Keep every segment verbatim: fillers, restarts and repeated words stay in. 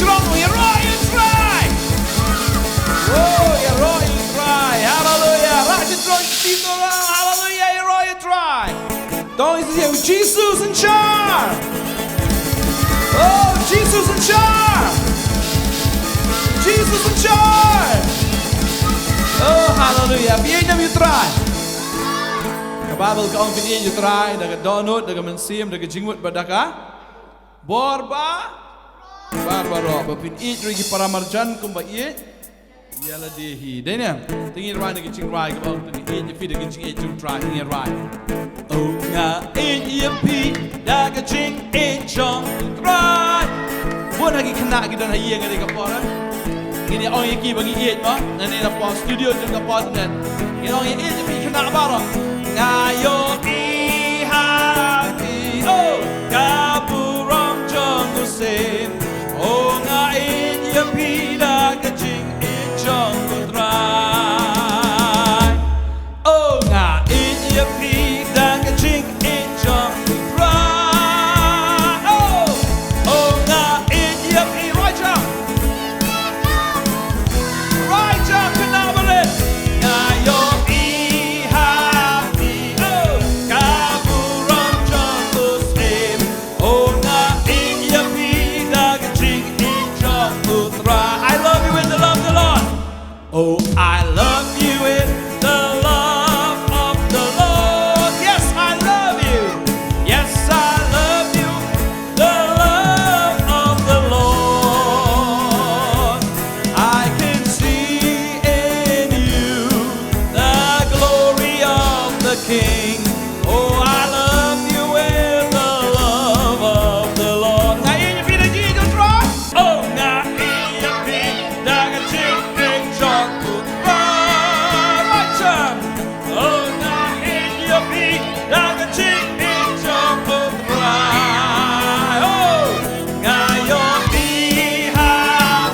Throng, ïaroh ïa u Trai. Oh, ïaroh ïa u Trai. Haleluia. Rah shi throng shi throng. Haleluia, ïaroh ïa u Trai. Dong ïa u Jisu, u Jisu un shah. Oh, u Jisu un shah. U Jisu un shah. Oh, haleluia. Phi ïeit ne em ïa u Trai? Ka Baibl ka ong phin ïeit ïa u Trai da ka dohnud, da ka mynsiem, da ka jingmut bad da ka bor ba, bor baroh. Ba phin ïeit ruh ïa ki para marjan kumba ïeit ïa lade hi. Dei ne em? Te ngin rwai na ka jingrwai kaba ong, te ngin ïeit ïa phi da ka jingïeit jong u Trai. Ngin rwai. Oh, nga ïeit ïa phi da ka jingïeit jong u Trai. Bun ha ki khynnah ki don ha ïing ha kane ka por, eh? Ngin ïa ong ïa ki ba ngi ïeit mo. Nangne na por studio jong ka por ne. Ngin ong ïa ïeit ïa phi khynnah baroh. Nga ïohi ha phi, oh, ka burom jong u Syiem. Oh, nga ïeit ïa phi da ka jingïeit jong u Trai. Oh, nga ïeit ïa phi da ka jingïeit jong u Trai. Oh, oh, nga ïeit ïa phi. Rwai jam. Rwai jam khynnah barit. Nga ïohi ha phi, oh, ka burom jong u Syiem. Oh, nga ïeit ïa phi da ka jingïeit jong u Trai. I love you with the love of the Lord. Oh, I love you with the love of the Lord. Yes, I love you. Yes, I love you, the love of the Lord. I can see in you the glory of the King. Oh, I love you with the love of the Lord. Nga ïeit ïa phi da ka jingïeit jong u Trai. Oh, nga ïeit ïa phi da ka jingïeit jong u Trai. Rwai jam. Oh, nga ïeit ïa phi da ka jingïeit jong u Trai. Oh, nga ïohi ha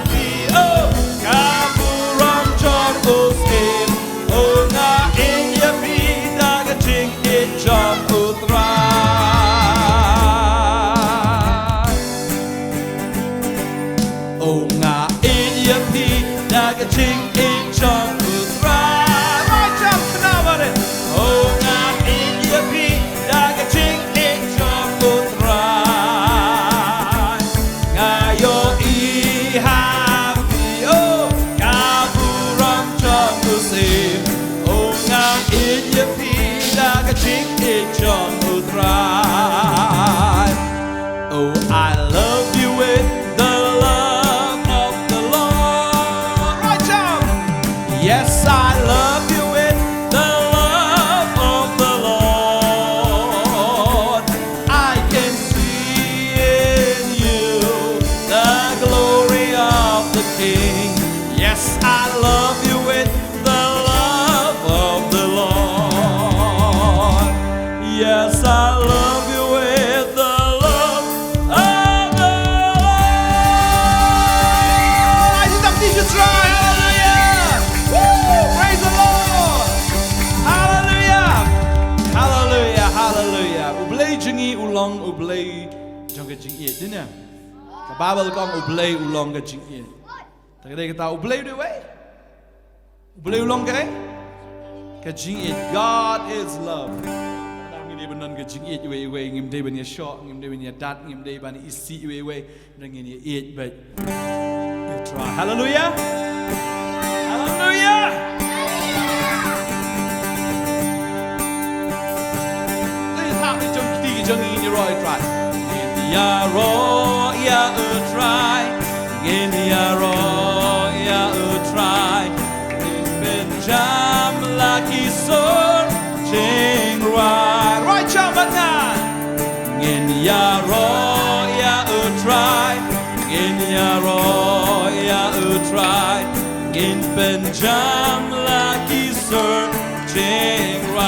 phi, oh, ka burom jong u Syiem. Oh, nga ïeit ïa phi da ka jingïeit jong u Trai. Oh, nga ïeit ïa phi da ka jingïeit jong u Trai. Rwai jam khynnah barit. Oh, nga ïeit ïa phi da ka jingïeit jong u Trai. Nga ïohi ha phi, oh, ka burom jong u Syiem. Oh, nga ïeit ïa phi da ka jingïeit jong u Trai. Oh, I love you with the love of the Lord. Rwai jam. Yes, I love you with the love of the Lord. I can see in you the glory of the King. Yes, I love you with the love of the Lord. Yes, I love you with the love of the Lord. Ai, ti tam ti ju trai. Hallelujah. Woo! Praise the Lord. Hallelujah. Hallelujah. Hallelujah. U Blei jong ngi u long U Blei jong ka jingïeit, dei ne? Ka Baibl ka ong U Blei u long ka jingïeit. Te ka dei kata, U Blei u dei uwei. U Blei u long kaei? Ka jingïeit. God is love. Ngi dei ban don ka jingïeit iwei iwei, ngim dei ban ïashoh, ngim dei ban ïadat, ngim dei ban isih iwei iwei. Ngin ïa ïeit bad ïa u Trai. Haleluia. Haleluia. Te thap ïa jong kti jong ngi, ngin ïaroh ïa u Trai. Ngin ïaroh ïa u Trai. Ngin ïaroh ïa u Trai. Ngin pynjam la ki sur jingrwai. Rwai jam bad nga. Ngin ïaroh ïa u Trai, ngin ïaroh ïa u Trai, ngin pynjam la ki sur jingrwai.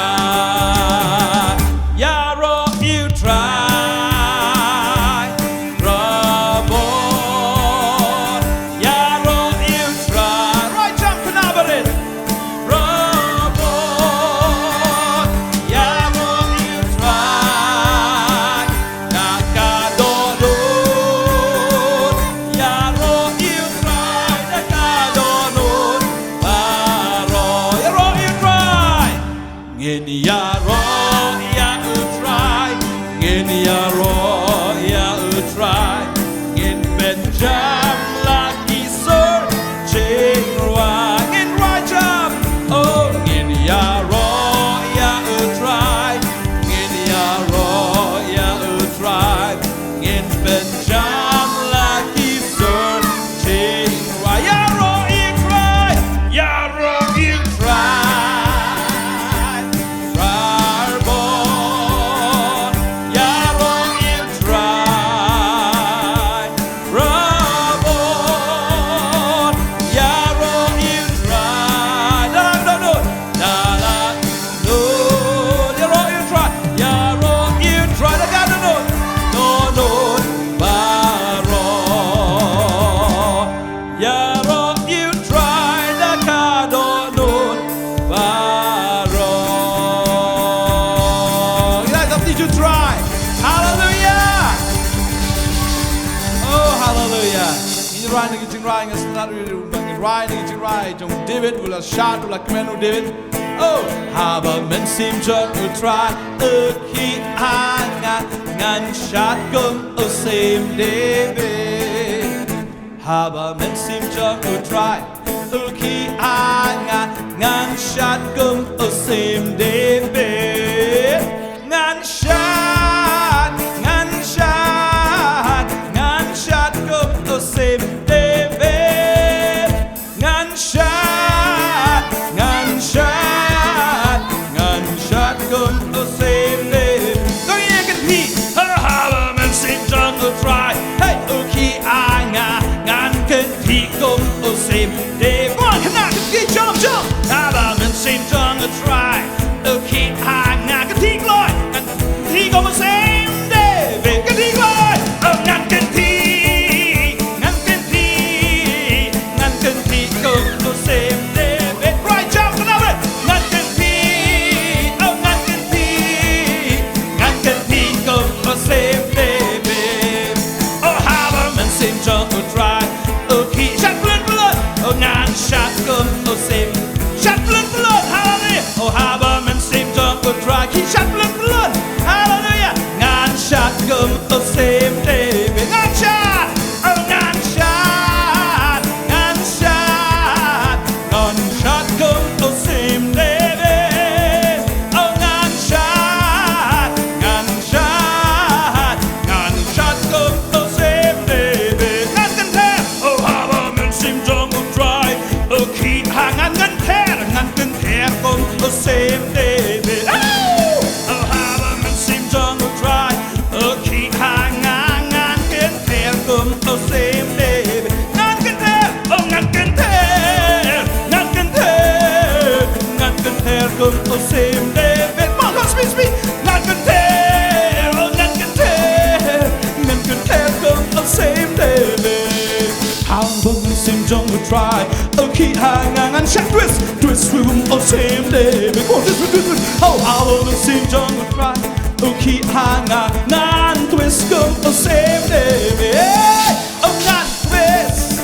Ïaroh ïa u Trai, robot, ïaroh ïa u Trai. Rwai jam khynnah barit. Robot, ïaroh ïa u Trai, na ka dohnud, ïaroh Rai na ki jingrai nga sngewthuh ri ri ba ngi rai na ki jingrai jong David, u la shad, u la kmen u David. Oh, haba mynsiem jong U Trai u khih ha nga, ngan shad kum u Syiem David. Haba mynsiem jong U Trai u khih ha nga, ngan shad kum u Syiem David. Ngan shad, ngan shad, ngan shad kum u Syiem David. Ngan shad, ngan shad, ngan shad kum u Syiem David. Kong ïa kynthih, ha, haba mynsiem jong U Trai, hey, u khih ha nga, ngan kynthih kum u Syiem David. Kong khynnah kynthih, jump, jump. Haba mynsiem jong U Trai u khih ha nga, kynthih kloi, ngan kynthih kum u Syiem David. Kynthih kloi. Oh, ngan kynthih, ngan kynthih, ngan kynthih kum u Syiem David. Right, jump, another. Ngan kynthih, oh, ngan kynthih, ngan kynthih kum u Syiem David. Oh, haba mynsiem jong U Trai u khih, shad pyllun pyllun. Oh, ngan shad kum u Syiem. Shad pyllun pyllun. Haleluia. Oh, haba mynsiem jong U Trai khih, shad pyllun pyllun. Haleluia. Ngan shad kum u Syiem David. Ngan shad. Oh, ngan shad, ngan shad, ngan shad kum u Syiem David. Oh, ngan shad, ngan shad, ngan shad kum u Syiem David. Ngan kynthih, oh, haba mynsiem jong U Trai u khih ha nga, ngan kynthih, ngan kynthih kum u Syiem David. Oh, oh, haba mynsiem jong U Trai u khih ha nga, ngan kynthih kum u Syiem David. Ngan kynthih, oh, ngan kynthih, ngan kynthih, ngan kynthih kum u Syiem David. Come on, come on, speak, speak. Ngan kynthih, oh, ngan kynthih, ngan kynthih kum u Syiem David. Haba mynsiem jong U Trai u khih ha nga, ngan shad twist, twist kum u Syiem David. Come on, twist, twist, twist. Oh, haba mynsiem jong U Trai u khih ha nga, ngan twist kum u Syiem David. Hey! Oh, ngan twist,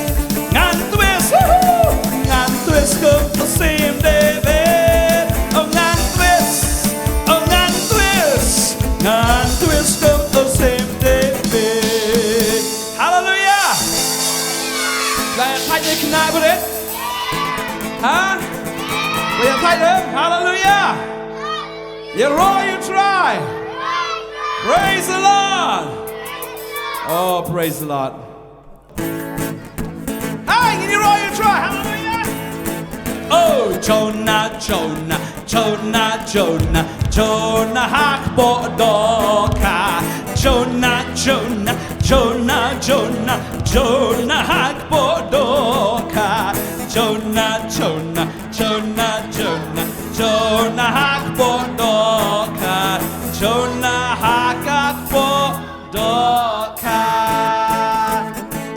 ngan twist, woohoo! Ngan twist kum u Syiem David. Oh, ngan twist, oh, ngan twist, ngan twist kum u Syiem David. Haleluia! Ba ïa thait ïa khynnah ba rit? Ha? Ba ïa thait ïa? Haleluia! Ïaroh ïa U Trai. Praise the Lord. Oh, praise the Lord. Hai, ngin ïaroh ïa U Trai. Haleluia. Oh, Jonah, Jonah, Jonah, Jonah, Jonah ha kpoh dohkha. Jonah, Jonah, Jonah, Jonah, Jonah ha kpoh dohkha. Jonah, Jonah, Jonah, Jonah, Jonah ha kpoh dohkha. Jonah ha kpoh dohkha.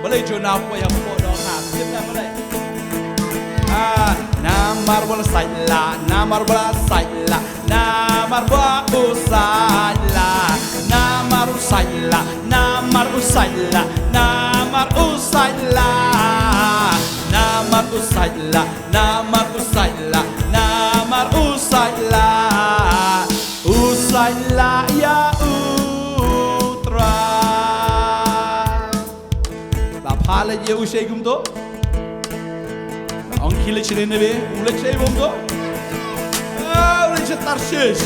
Balei Jonah u poi ha kpoh dohkha? Tip ïa balei? Ah, namar ba u la sait lah, namar ba u la sait lah, namar ba u sait lah, namar u sait lah, namar u sait lah, namar u sait lah, namar u sait lah, namar u sait lah, namar u sait lah, u sait lah ïa U Trai. Ba pha leit ïa u shei kumto? Ong ki leit shane ne be, u leit shei kumto? Ah, u leit sha Tarshish.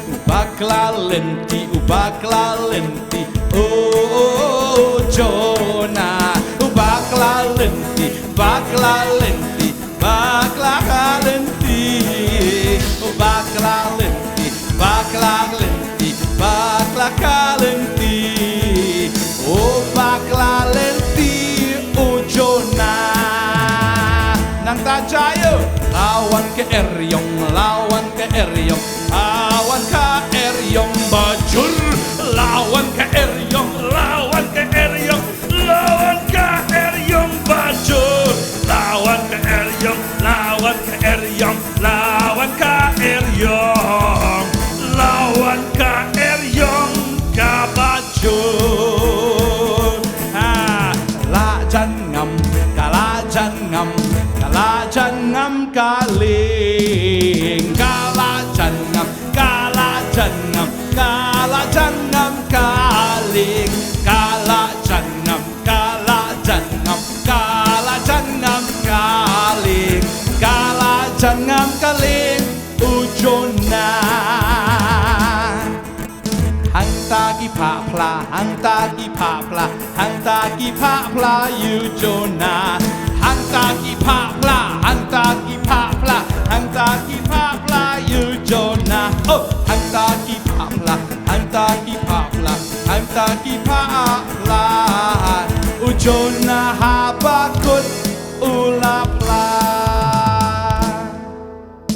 U bakla lynti, u bakla lynti, oh, oh, oh, Jonah. U bakla lynti, bakla lynti, bakla ka lynti. U bakla lynti, bakla lynti, bakla ka lynti. U bakla lynti, u Jonah. Nangta jia u, la wan ka eriong, la wan ka eriong, la wan ka eriong ba jur. La wan ka eriong, la wan ka eriong, la wan ka eriong ba jur. La wan ka eriong, la wan ka eriong, la wan ka eriong, la wan ka eriong kaba jur. Ha, Jan ngam, ka la jan ngam, ka la jan ngam ka lieng. Ka la jan ngam, ka la jan ngam, ka la jan ngam ka lieng. Ka la jan ngam, ka la jan ngam, ka la jan ngam ka lieng. Ka la jan ngam ka lieng, u Jonah. Hangta ki phah phla, hangta ki phah phla, hangta ki phah phla ïa u Jonah. Hangta ki phah phla, hangta ki phah phla, hangta ki phah phla ïa u Jonah. Oh, hangta ki phah phla, hangta ki phah phla, hangta ki phah phla. U Jonah haba kut u la phla.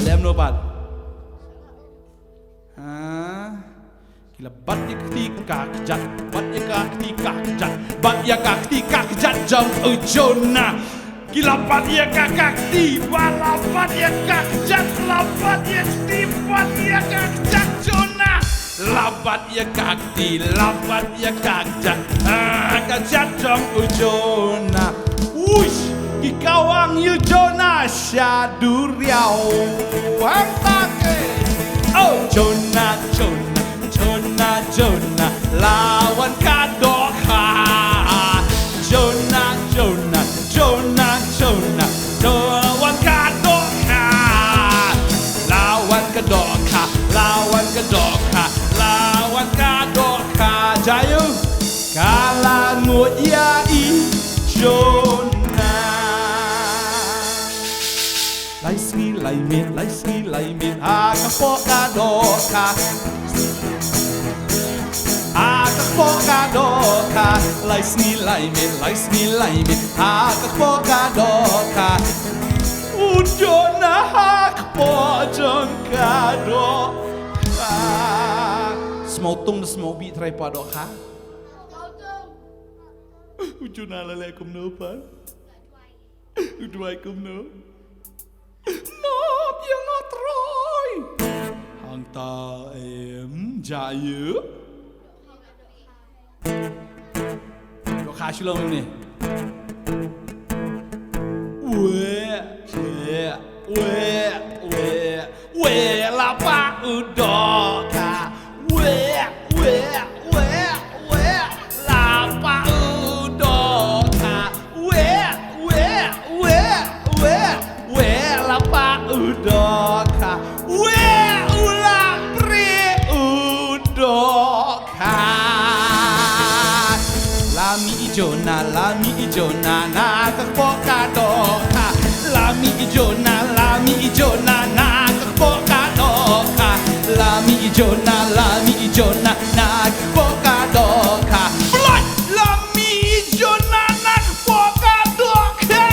Lem no pat. Ha? Ki la bat ïa ka kti ka kjat, bat ïa ka kti ka kjat, bat ïa ka kti ka kjat jong u Jonah. Ki la bat ïa ka ka kti, ba la bat ïa ka kjat, la bat ïa kti, bat ïa ka kjat Jonah. La bat ïa ka kti, la bat ïa ka kjat, ah, ka kjat jong u Jonah. Wush, ki kawang ïa u Jonah sha duriaw. Hangta ke. Oh, Jonah, Jonah, Jonah, Jonah, la wan ka dohkha. Jonah, Jonah, Jonah, Jonah, la wan ka dohkha. La wan ka dohkha, la wan ka dohkha, la wan ka dohkha. Jaïew, ka la nguid ïa i Jonah. Lai sngi lai miet, lai sngi lai miet, ha ka kpoh ka dohkha. Ha ka kpoh ka dohkha. Lai sngi lai miet, lai sngi lai miet, ha ka kpoh ka dohkha. U Jonah ha ka kpoh jong ka dohkha. Sngewtung da sngewbih trai pa dohkha. U Jonah la leh kumno pa. U duwai kumno? Map ïa nga Trai. Hangta em jaïew. Dohkha shu long ne. Weh, weh, weh, weh, weh, la pah u dohkha. Weh, weh, weh, weh, la pah u dohkha. Weh, weh, weh, weh, weh, la pah u dohkha. Weh, u la prie u dohkha. La mih i Jonah, la mih i Jonah na ka kpoh ka dohkha. La mih i Jonah, la mih i Jonah na ka kpoh ka dohkha. La mih i Jonah, la mih i Jonah na ka kpoh ka dohkha. Blood, la mih i Jonah na ka kpoh ka dohkha.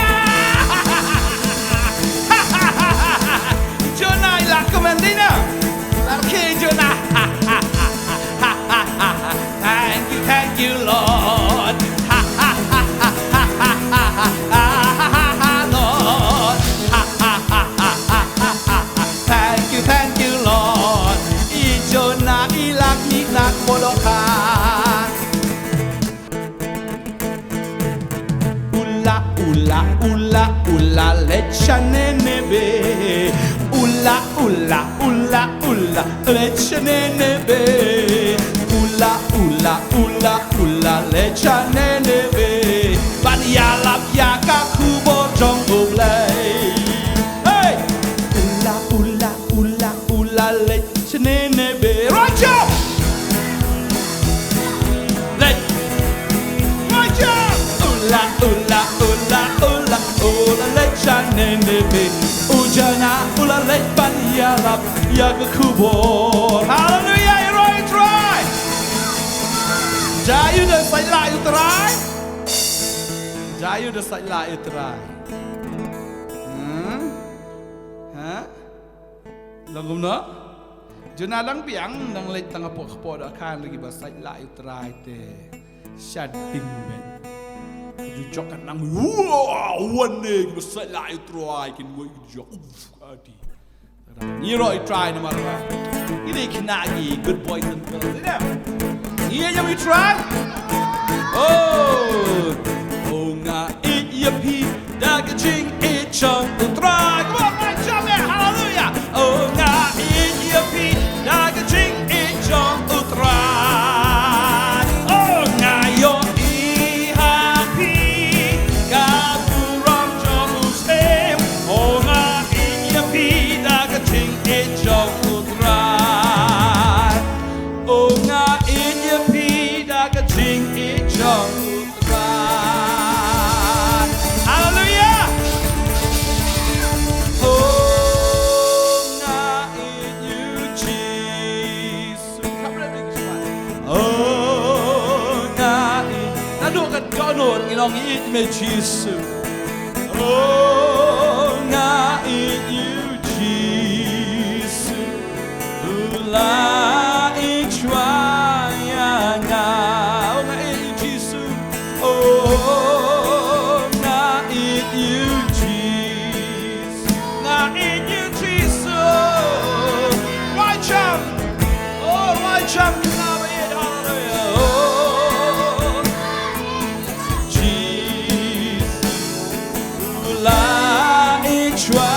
Jonah i la kmen dei na. La rkhie Jonah. Thank you, thank you, Lord. Lord. Thank you, thank you, Lord. I Jonah i la knieh na ka kpoh dohkha. U la, u la, u la, u la leit sha Nineveh. U la, u la, u la, u la leit sha Nineveh. U la, u la, u la, u la leit sha Nineveh. Ban ïalap ïa ka khubor jong U Blei. Hey! U la, u la, u la, u la leit sha Nineveh. Rise up! Leit. Rise up! U la, u la, u la, u la, u la leit sha Nineveh. U Jonah, u la leit ban ïalap ïa ka khubor. Hallelujah, ïaroh ïa U Trai. Jaïew da sait lah ïa U Trai. Jaïew da sait lah ïa U Trai. Hmm? Ha? Long kumno? Jonah dang biang, dang leit tang hapoh ka kpoh dohkha, hynrei kiba sait lah ïa U Trai te shading beit. Ka dujok ka nang, wow, wan ne kiba sait lah ïa U Trai, kin wei ka dujok. Uff, ka dei. Ngi ïaroh ïa U Trai namar ba ngi dei khynnah ki, good boys and girls. Ngi ïaroh ïa U Trai. Oh, oh nga Ïeit me Jisu. Oh, nga ïeit ïa u Jisu. U la ïeit shuwa ïa nga. Oh, nga ïeit ïa u Jisu. Oh, nga ïeit ïa u Jisu. Nga ïeit ïa u Jisu. Rwai jam. Oh, rwai jam. Hallelujah. Oh. Jisu u la ïeit shuwa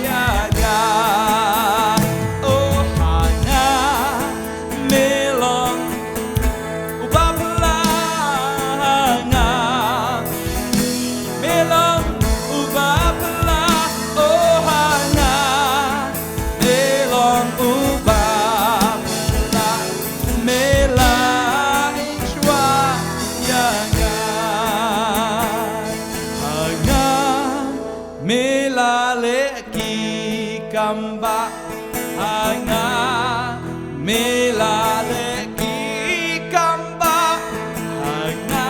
ïa nga. Oh, ha nga me long uba phylla, ha nga me long uba phylla. Oh, ha nga me long uba phylla, me la ïeit shuwa ïa nga. Ha nga me la leh ki kam bah, ha nga me la leh ki kam bah, ha nga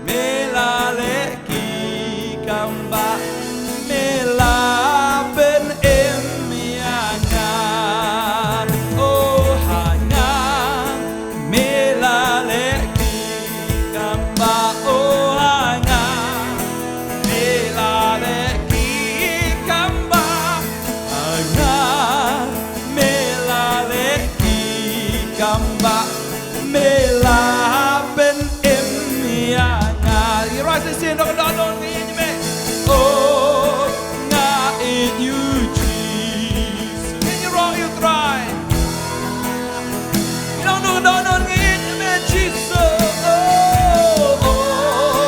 me la leh ki kam bah, me la pynim ïa nga. Oh, ha nga me la leh ki kam bah. Oh, ha nga me la leh ki kam bah, ha nga me la leh ki kam bah, me la pynim ïa nga. Ïa rwai shisien, dok dok dok, nga ïeit ïa me. Oh, nga ïeit ïa u Jisu. Ngin ïa rong ïa u Trai. Ïa dok dok dok, nga ïeit ïa me Jisu. Oh, oh,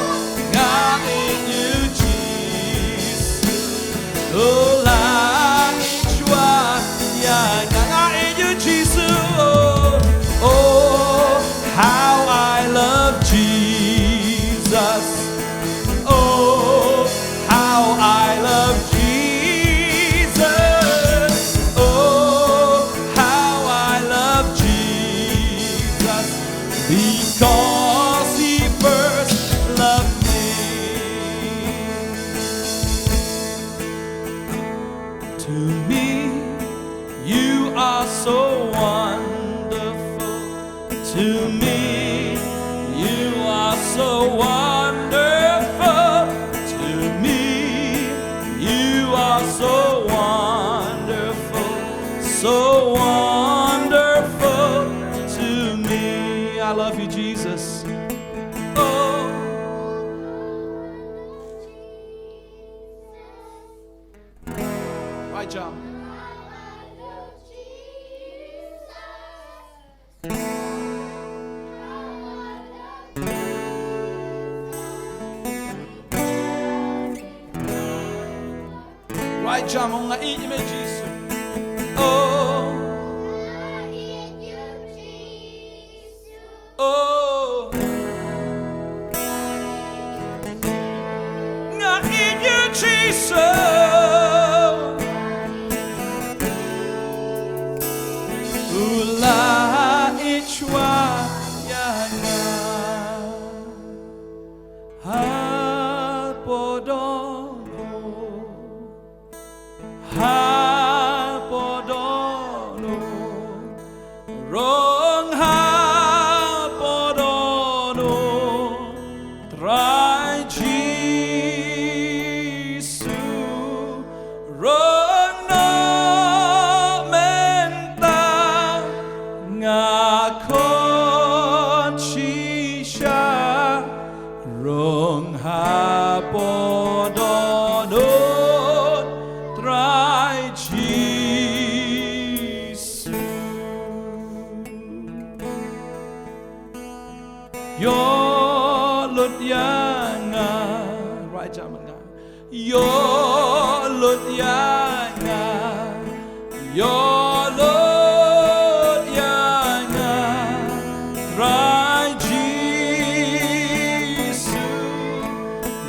nga ïeit ïa u Jisu. Oh, la ïeit shuwa ïa nga. Nga ïeit ïa u Jisu. Oh, oh, how I love Jesus. Oh, how I love Jesus. Oh, how I love Jesus. Because he first loved me. To me, you are so wonderful. To me, you are so wonderful. To me, you are so wonderful. So wonderful to me. I love you, Jesus. Oh. Rwai jam. Rwai jam, nga ïeit ïa me Jisu. Oh. Oh. Nga ïeit ïa u Jisu. U la ïeit shuwa ïa nga. Ha podon Ha podon, rong ha podon, Trai Jisu, rong noh mynta, nga khot shisha. Rong ha podon, Trai Jisu. Ïoh lut ïa nga. Rwai jam nga. Ïoh lut ïa nga, ïoh lut ïa nga, Trai Jisu.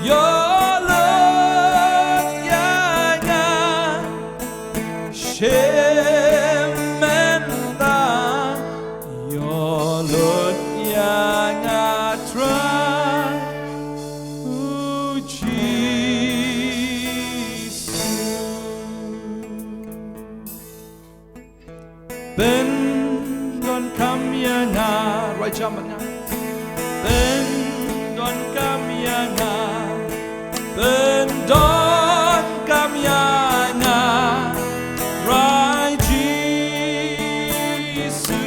Ïoh lut ïa nga, shim mynta. Ïoh lut ïa nga, Trai. Jam bad nga. Pyndonkam ïa nga. Pyndonkam ïa nga. Trai Jisu.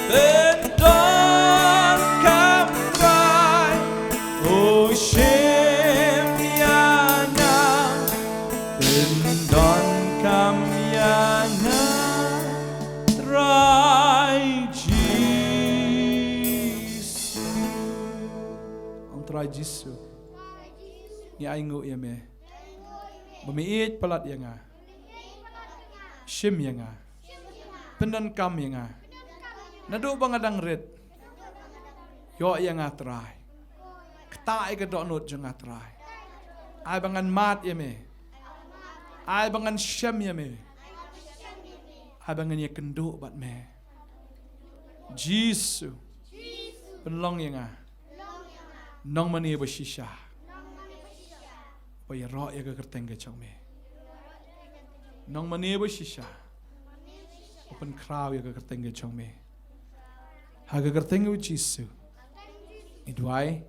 Pyndonkam Trai. O shim ïa nga. Pyndonkam ïa nga. Trai Jisu. Ong Trai Jisu. Ngi ainguh ïa me. Ba me ïeit palat ïa nga. Shim ïa nga. Pyndonkam ïa nga. Naduh ba nga dang rit. Ïoh ïa nga Trai. Ktah ïa ka dohnud jong nga Trai. Ai ba ngan mad ïa me. Ai ba ngan shem ïa me. Ai ba ngan ïakynduh bad me. Jisu. Pynlong ïa nga. Nongmane ba shisha. Ba ïaroh ïa ka kyrteng ka jong me. Nongmane ba shisha. Ba pynkhraw ïa ka kyrteng ka jong me. Ha ka kyrteng u Jisu. Ngi duwai.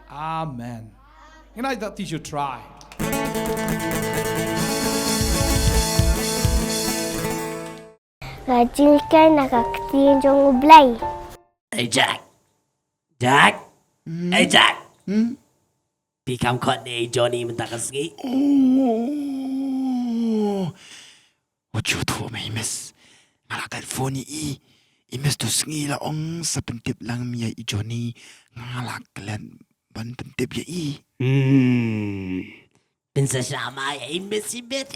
Amen. Ngin ai da tissue try. Nga jingkren na ka ktien jong U Blei. Hey Jack. Jack. Hmm? Hey Jack. Hmm? Phi kam khot ne Johnny mynta ka sngi? Oh. Wat ju thuh me i Miss. Nga la klet phone ïa i. I Miss tu sngi la ong sa pyntip lang ïa i Johnny. Nga la klet ban pyntip ïa i. Hmm. Pynsa shah ma ïa i Miss i bet.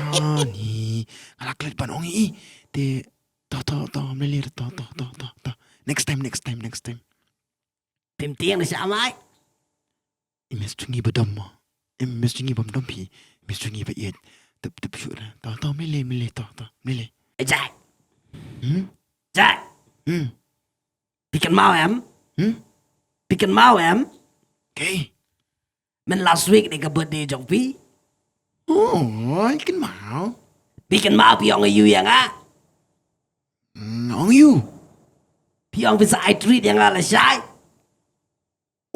Ah, ni. Nga la klet ban ong ïa i. Te to to to mlili to to to to to. Next time, next time, next time. Phim tieng na shah mai. I Miss jong ngi ba dom mo. I Miss jong ngi bym dom phi. I Miss jong ngi ba ïeit. Tip tip shuh na. To to mlili mlili to to mlili. Eh, Jack. Hmm? Jack. Hmm. Phi kynmaw em? Hmm? Phi kynmaw em? Okay. Myn last week ne ka birthday jong phi. Oh, i kynmaw. Phi kynmaw phi ong ïa u ïa nga. Hmm, ong ïa u. Phi ong phi sa ai treat ïa nga lashai.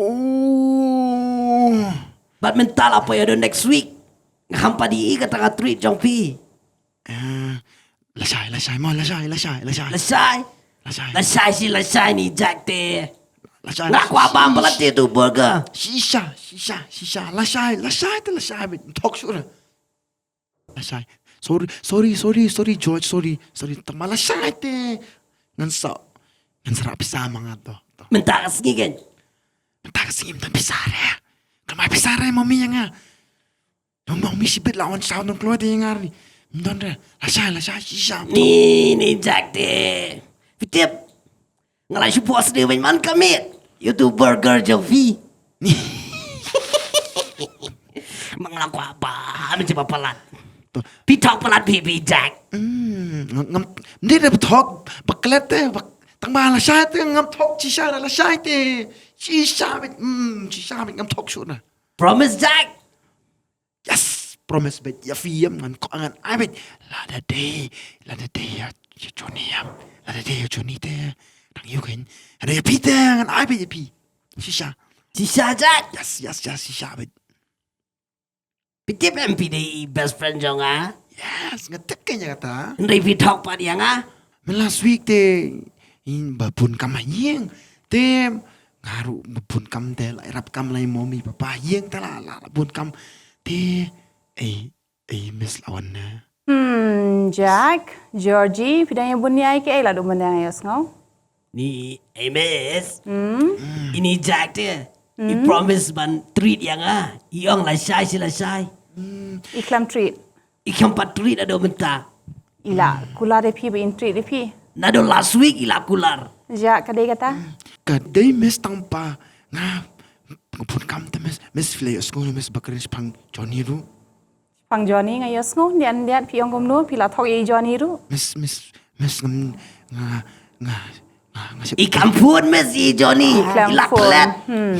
Oh. Bad mynta la poi ïa u next week. Nga ham pat ïohi kata ka treat jong phi. Eh, lashai, lashai, mo, lashai, lashai, lashai. Lashai. Lashai. Lashai shi lashai ni Jack te. Lashai. Nga kwah bam palat te tu burger. Shisha, shisha, shisha. Lashai, lashai te lashai bit. Thok shuh. Lashai. Sorry, sorry, sorry, sorry, George, sorry. Sorry, tang ma lashai te. Ngan sa. Ngan sa rah pisa ma nga to. To. Mynta ka sngi ken. Mynta ka sngi mynta pisa re. Kynmaw pisa re mami ïa nga. Nong nong mi shibit la wan shaw nong kloi te ïa nga ri. Mynta re. Lashai, lashai, shisha. Ni, ni Jack te. Phi tip. Nga la shu poi sdie ban man ka miet. Ïa tu burger jong phi. Ma nga la kwah ba, mynta ba palat. To. Phi thok palat phi phi Jack. Hmm, ngam, ngam, ndi da thok, ba klet te, ba, tang ba lashai te, ngam thok shisha da lashai te. Shisha bit, hmm, shisha bit ngam thok shuh na. Promise Jack. Yes, promise bit ïa phi ïam ngan ko ngan ai bit. Lada dei, lada dei ïa, ïa Johnny ïam. Lada dei ïa Johnny te. Dang ïoh kan. Lada ïa phi te ngan ai bit ïa phi. Shisha. Shisha Jack. Yes, yes, yes, shisha bit. Phi tip em phi dei i best friend jong nga. Yes, nga tip kane kata. Hynrei phi thok pat ïa nga. Myn last week te in ba bun kam ha ïing. Te nga ruh ba bun kam te la ïarap kam la i mommy papa ïing te la la la bun kam. Te ei ei Miss la wan na. Hmm, Jack, Georgie, phi dang ïa bun ïa ai ke ei la dum ban ïa sngew. Ni ei Miss. Hmm. Ini Jack te. I promise ban treat ïa nga. I ong lashai shi lashai. I khlem treat. I khlem pat treat ado mynta. I la kular ïa phi ba in treat ïa phi. Nado last week i la kular. Ja ka dei kata. Ka dei Miss tang pa nga. Nga bun kam te Miss, Miss phi la ïohsngew Miss ba kren shaphang Johnny ruh. Shaphang Johnny nga ïohsngew, ndian ndian phi ong kumno phi la thok ïa i Johnny ruh. Miss, Miss, Miss ngam nga nga nga nga sep. I kam phone Miss i Johnny. I khlem phone. I la klet. Hmm.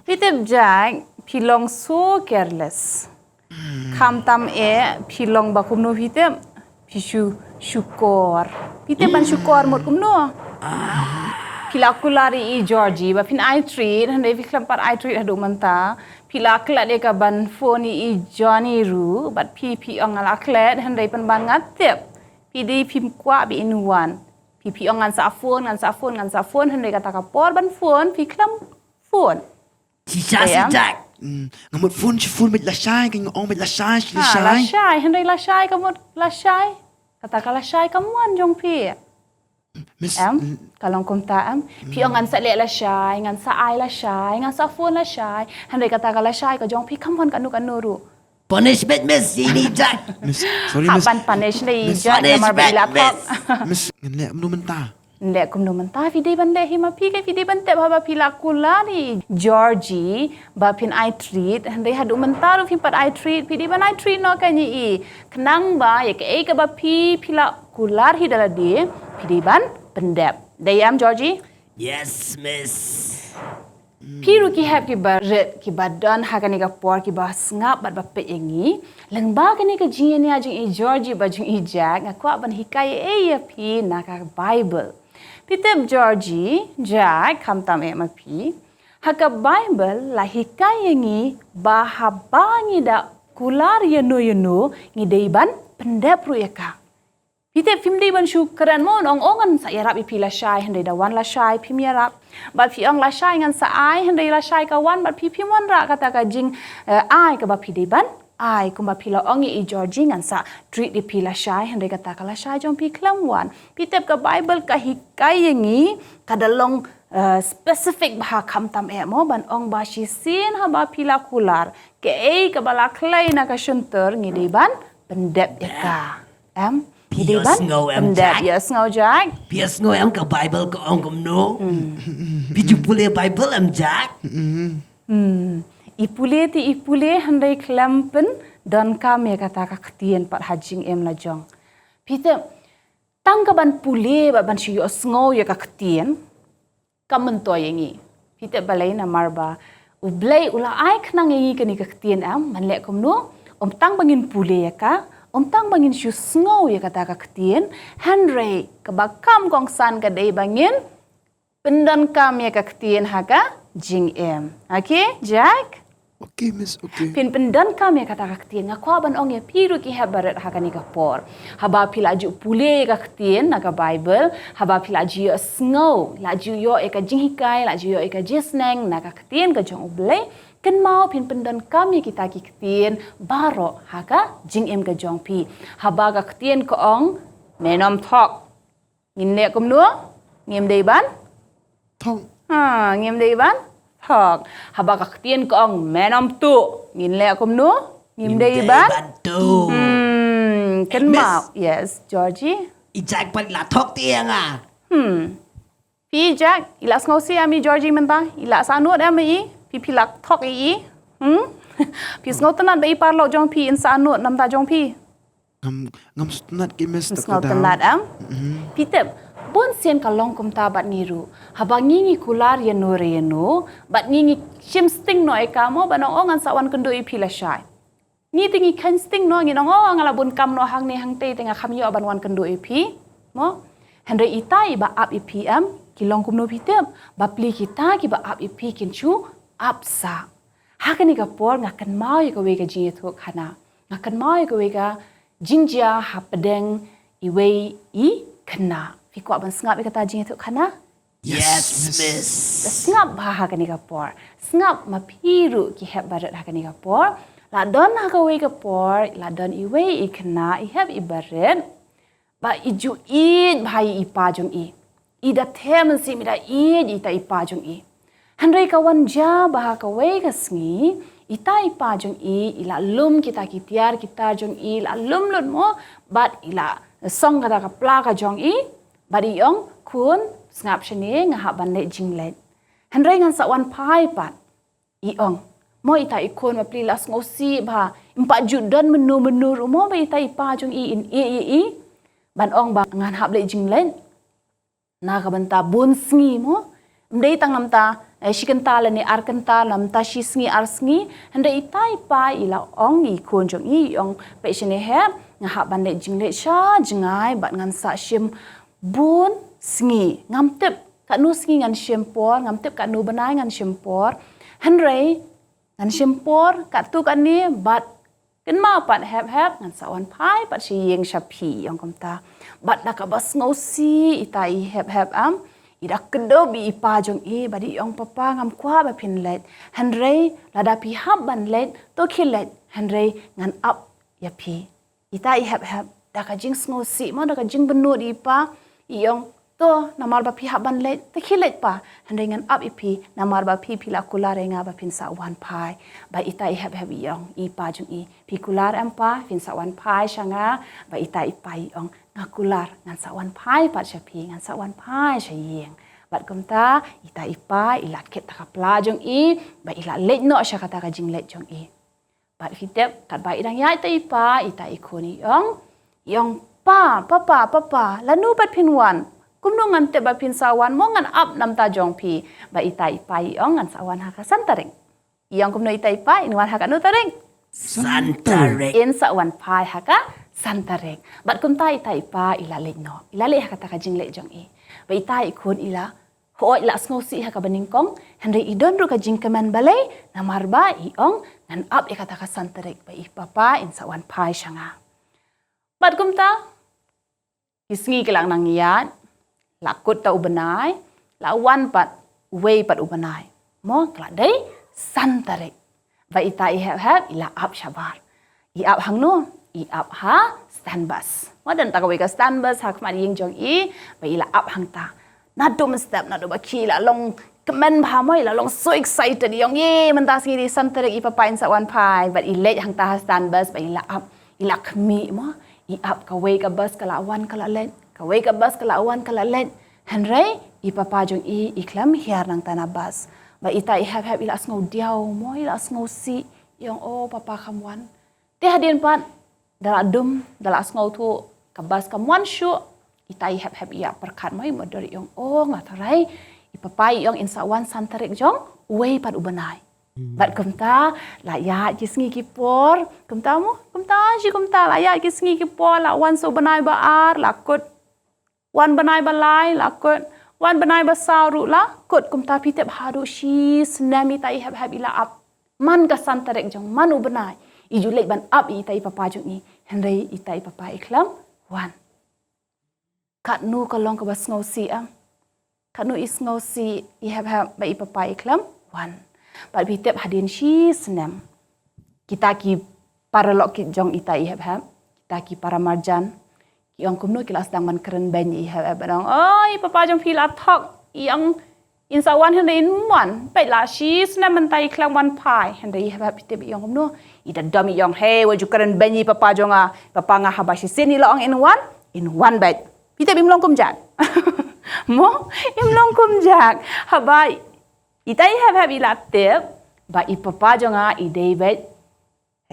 Phi tip Jack, phi long so careless. Kham tam eh phi long ba kumno phi tip. Phi shu Shukor. Phi tip ban shukor mut kumno? Phi la kular ïa i Georgie ba phin ai treat, hynrei phi khlem pat ai treat haduh mynta. Phi la klet ïa ka ban phone ïa i Johnny ruh, bad phi phi ong nga la klet, hynrei pynban nga tip. Phi dei phim kwah ba in wan. Phi phi ong ngan sa phone, ngan sa phone, ngan sa phone, hynrei kata ka por ban phone, phi khlem phone. Shisha, shisha. Hmm, nga mut phone, shi phone, bad lashai, ka nga ong bad lashai, shi lashai. Ha, lashai, hynrei lashai, ka mut lashai. Kata ka lashai, ka mon jong phi. Miss, em, ka long kumta em. Phi ong ngan sa leh lashai, ngan sa ai lashai, ngan sa phone lashai. Hynrei kata ka lashai, ka jong phi, ka mon kano kano ruh. Punishment, miss, ini Jack. Miss, sorry, miss. Hap ban punish dei, Miss, Jack, namar ba i la thok. Miss, ngan leh kumno mynta? Leh kumno mynta, phi dei ban leh hi ma phi, ka phi dei ban tip haba phi la kular ïa i Georgie ba phin ai treat, hynrei haduh mynta ruh phim pat ai treat, phi dei ban ai treat noh kane ïa i. Khnang ba ïa kaei kaba phi phi la kular hi da lade, phi dei ban pyndep. Dei em, Georgie? Yes, miss. Phi ruh ki hep kiba rit, kiba don ha kane ka por, kiba sngap bad ba peit ïa ngi. Lyngba kane ka jingïania jong i Georgie bad jong i Jack, nga kwah ban hikai ei ïa phi na ka Bible. Phi tip Georgie, Jack, khamtam eh ma phi. Ha ka Bible la hikai ïa ngi ba haba ngi da kular ïano ïano ngi dei ban pyndep ruh ïa ka. Phi tip phim dei ban shu kren mo, ong ong ngan sa ïarap ïa phi lashai, hynrei da wan lashai phim ïarap. Bad phi ong lashai ngan sa ai, hynrei lashai ka wan, bad phi phim wanrah kata ka jing, eh, ai kaba phi dei ban ai, kumba phi la ong ïa i Georgie ngan sa treat ïa phi lashai, hynrei kata ka lashai jong phi khlem wan. Phi tip ka Bible ka hikai ïa ngi, ka da long, eh, specific bha khamtam eh mo, ban ong ba shisien haba phi la kular kaei kaba la khlei na ka shyntur ngi dei ban pyndep ïa ka. Em? Phi ïohsngew em, Jack? Phi ïohsngew, Jack? Phi ïohsngew em ka Bible ka ong kumno? Phi ju pule Bible em, Jack? Hmm. I pule te i pule, hynrei khlem pyndonkam ïa kata ka ktien pat ha jingim la jong. Phi tip, tang ka ban pule bad ban shu ïohsngew ïa ka ktien kam myntoi ïa ngi. Phi tip balei? Namar ba U Blei u la ai khnang ïa ngi kane ka ktien, em, ban leh kumno? Ym tang ba ngin pule ïa ka, ym tang ba ngin shu sngew ïa kata ka ktien, hynrei kaba kham kongsan ka dei ba ngin pyndonkam ïa ka ktien ha ka jingim. Okay, Jack? Okay, miss, okay. Phin pyndonkam ïa kata ka ktien, nga kwah ban ong ïa phi ruh ki hep barit ha kane ka por. Haba phi la ju pule ïa ka ktien na ka Bible, haba phi la ju ïohsngew, la ju ïoh ïa ka jinghikai, la ju ïoh ïa ka jingsneng na ka ktien ka jong U Blei, kynmaw phin pyndonkam ïa kita ki ktien baroh ha ka jingim ka jong phi. Haba ka ktien ka ong, men ym thok. Ngin leh kumno? Ngim dei ban? Thok. Ha, ngim dei ban? Thok. Haba ka ktien ka ong men ym tuh. Ngin leh kumno? Ngim dei ban? Ngim dei ban tuh. Hmm, kynmaw. Miss. Yes, Georgie. I Jack pat la thok te ïa nga. Hmm. Phi Jack, i la sngewsih em i Georgie mynta, i la sahnud em i, phi phi la thok i. Hmm? Phi sngewtynnat ba i paralok jong phi in sahnud namar jong phi. Ngam, ngam sngewtynnat ki miss. Ngam sngewtynnat em? Mhm. Phi tip, bun sien ka long kumta bad ngi ruh. Haba ngi ngi kular ïano re ïano, bad ngi ngi shim sting noh ïa ka mo, bad ngi ong ngan sa wan kynduh ïa phi lashai. Ngi te ngi kheiñ sting noh, ngi ong, oh, nga la bun kam noh hangne hangtei te nga kham ïoh ban wan kynduh ïa phi. Mo? Hynrei ita iba ap ïa phi em, ki long kumno phi tip, bapli kita kiba ap ïa phi kin shu ap sah. Ha kane ka por nga kynmaw ïa kawei ka jingïathuhkhana. Nga kynmaw ïa kawei ka jingjia hapdeng iwei i khynnah. Phi kwah ban sngap ïa kata jingïathuhkhana? Yes, miss. Sngap bha ha kane ka por. Sngap ma phi ruh ki hep barit ha kane ka por. La don ha kawei ka por, la don iwei i khynnah, i hep i barit. Ba i ju ïeit bha ïa i pa jong i. I da them mynsiem i da ïeit ïa ita i pa jong i. Hynrei ka wan jia ba ha kawei ka sngi, ita i pa jong i, i la lum kita ki tiar ki tar jong i, la lum lut mo, bad i la song kata ka pla ka jong i, bad i ong, khun, sngap shane, nga hap ban leit jingleit. Hynrei ngan sa wan phai pat. I ong. Mo ita i khun bapli la sngewsih bha. Ym pat ju don mynno mynno ruh mo ba ita i pa jong i in ïeit ïa i. Ban ong ba ngan hap leit jingleit. Na ka bynta bun sngi mo. Ym dei tang namta, eh, shi kynta lane ar kynta, namta shi sngi ar sngi. Hynrei ita i pa i la ong i khun jong i, i ong peit shane hep. Nga hap ban leit jingleit sha jngai bad ngan sa shim bun sngi. Ngam tip katno sngi ngan shim por, ngam tip katno bnai ngan shim por. Hynrei ngan shim por katto katne bad kynmaw pat Hep Hep, ngan sa wan phai pat sha ïing sha phi, i ong kumta. Bad da kaba sngewsih ita i Hep Hep, am, i da kdew bad i pa jong i bad i ong, Papa, ngam kwah ba phin leit. Hynrei lada phi hap ban leit, to khie leit. Hynrei ngan ap ïa phi. Ita i Hep Hep, da ka jingsngewsih mo, da ka jingbynnud i pa, i ong, to, namar ba phi hap ban leit, to khie leit pa. Hynrei ngan ap ïa phi, namar ba phi, phi la kular ïa nga ba phin sa wan phai. Bad ita i Hep Hep i ong, i pa jong i, phi kular em pa, phin sa wan phai sha nga? Bad ita i pa i ong, nga kular, ngan sa wan phai pat sha phi, ngan sa wan phai sha ïing. Bad kumta, ita i pa, i la kit ta ka pla jong i, bad i la leit noh sha kata ka jingleit jong i. Bad phi tip, katba i dang ïaid ta i pa, ita i khun i ong, i ong, Pa, Papa, Papa, lano pat phin wan? Kumno ngan tip ba phin sa wan, mo ngan ap namar ta jong phi? Bad ita i pa i ong, ngan sa wan ha ka san tarik. I ong kumno ita i pa, in wan ha kano tarik? San tarik. In sa wan phai ha ka san tarik. Bad kumta ita i pa i la leit noh, i la leit ha kata ka jingleit jong i. Bad ita i khun i la, hooid, la sngewsih ha kaba nyngkong, hynrei i don ruh ka jingkmen balei, namar ba i ong, ngan ap ïa kata ka san tarik bad i papa in sa wan phai sha nga. Bad kumta, ki sngi ki la nang ïaid, la kut ta u bnai, la wan pat uwei pat u bnai. Mo, ka la dei san tarik. Bad ita i Hep Hep i la ap shabar. I ap hangno? I ap ha stand bus. Mo, don ta kawei ka stand bus ha khmat ïing jong i, bad i la ap hangta. Naduh mynstep, naduh ba khie i la long kmen bha mo, i la long so excited, i ong, ye, mynta sngi dei san tarik, i papa in sa wan phai. Bad i leit hangta ha stand bus, bad i la ap, i la khmih mo, i ap, kawei ka bus ka la wan ka la leit, kawei ka bus ka la wan ka la leit. Hynrei i papa jong i, i khlem hiar nangta na bus. Bad ita i Hep Hep i la sngewdiaw mo, i la sngewsih, i ong, o papa kham wan. Te hadien pat, da la dum, da la sngewthuh, ka bus kam wan shuh, ita i Hep Hep i ïa pyrkhat mo, i mutdur i ong, o nga tharai, i papa i ong in sa wan san tarik jong uwei pat u bnai. Bad kumta, la ïaid ki sngi ki por, kumta mo, kumta shi kumta, la ïaid ki sngi ki por, la wan sa u bnai ba ar, la kut. Wan bnai ba lai, la kut. Wan bnai ba saw ruh, la kut. Kumta phi tip haduh shi snem ita i Hep Hep i la ap. Man ka san tarik jong man u bnai, i ju leit ban ap ïa ita i papa jong i. Hynrei ita i papa i khlem wan. Katno ka long kaba sngewsih, em. Katno i sngewsih i Hep Hep ba i papa i khlem wan. Bad phi tip hadien shi snem, kita ki paralok ki jong ita i Hep Hep, kita ki para marjan, ki ong kumno, ki la sdang ban kren beiñ ïa i Hep Hep, ban ong, oi, papa jong phi la thok, i ong in sa wan hynrei in ym wan. Peit la shi snem mynta i khlem wan phai. Hynrei i Hep Hep, phi tip i ong kumno? I da dom, i ong, hei, wat ju kren beiñ ïa i papa jong nga. Papa nga, haba shisien i la ong in wan, in wan beit. Phi tip im long kumjak? Mo, im long kumjak. Haba ita i Hep Hep i la tip ba i papa jong nga i dei beit,